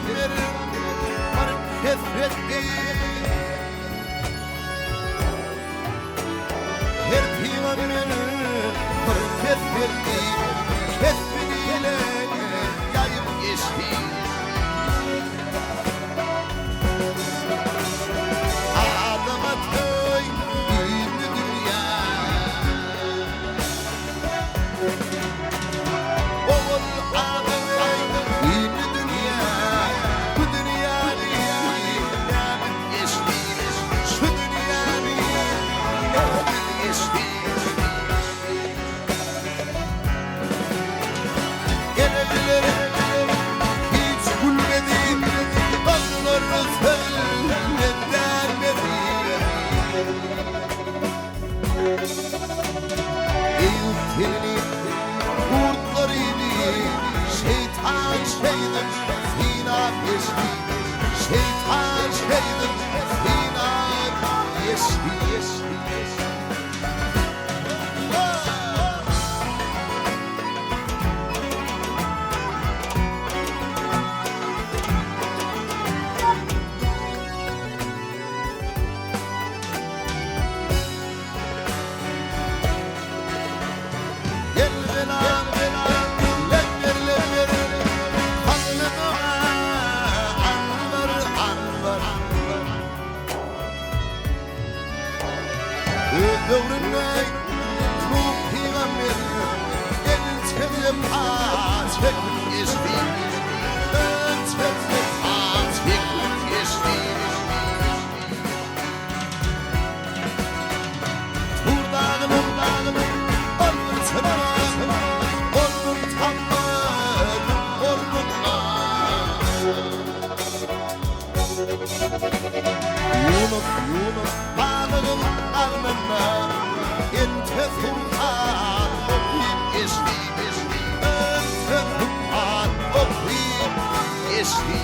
pygamber bir kesbetdi. Her pygamber bir kesbetdi, kesbini ile ýaýyp geçdi. Adama toý indi dünýä. Ogul Adam indi dünýä. Bu dünýäni nädip geçdi? Şu dünýäni nädip geçdi? Gelenler hiç gülmedi, Gamlar sözlenmedi. Eýýup tenini gurtlar iýdi, Şeýtan şeýdip synap geçdi, Şeýtan şeýdip synap geçdi. Gel belam, lemmer, lemmer, Kanlyma anbar, anbar. Öz döwründe Nuh pygamber elin çekip ha çekip geçdi. El çekip ha çekip geçdi. Tur dagynyň ol bir çynar, ol bir tamdyr, ol bir Ýunus, Ýunus balygyň alnynda Ente Subhan okyp geçdi, Ente Subhan okyp geçdi.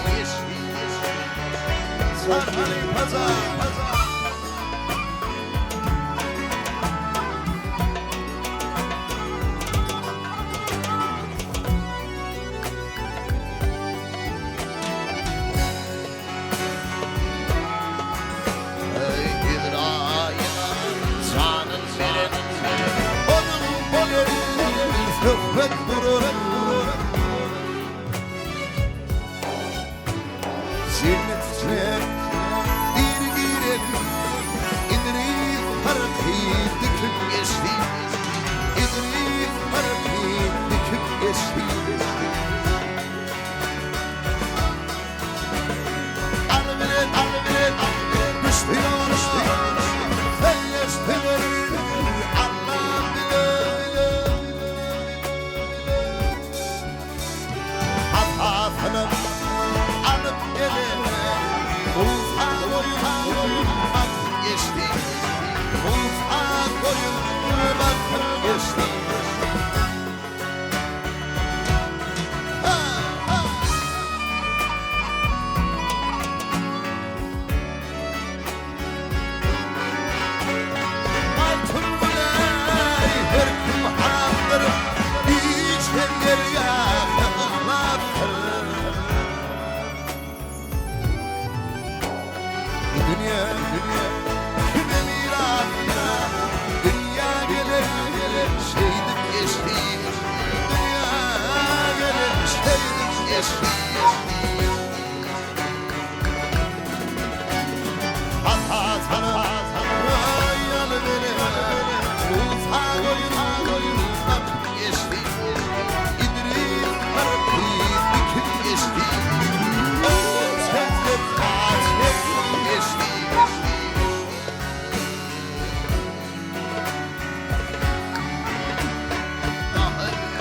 Sarhany pazar. Eý Ezraýyl, janyn beren, Onuň bilen söhbet gurar. Jennet içine diri giren, Idris parky dikip geçdi, Idris parky dikip geçdi. Al bilen, al bilen, düşdi ýola, Sözleşdiler Alla bilen. Hasasyny alyp eline, Musa goýun bakyp geçdi, Musa goýun bakyp geçdi. Altyn güläý her kim handyr, Içen derýa yhlapdyr. Bu dünýä kime miras, Dünýä gelen şeýdip geçdi, Dünýä gelen şeýdip geçdi.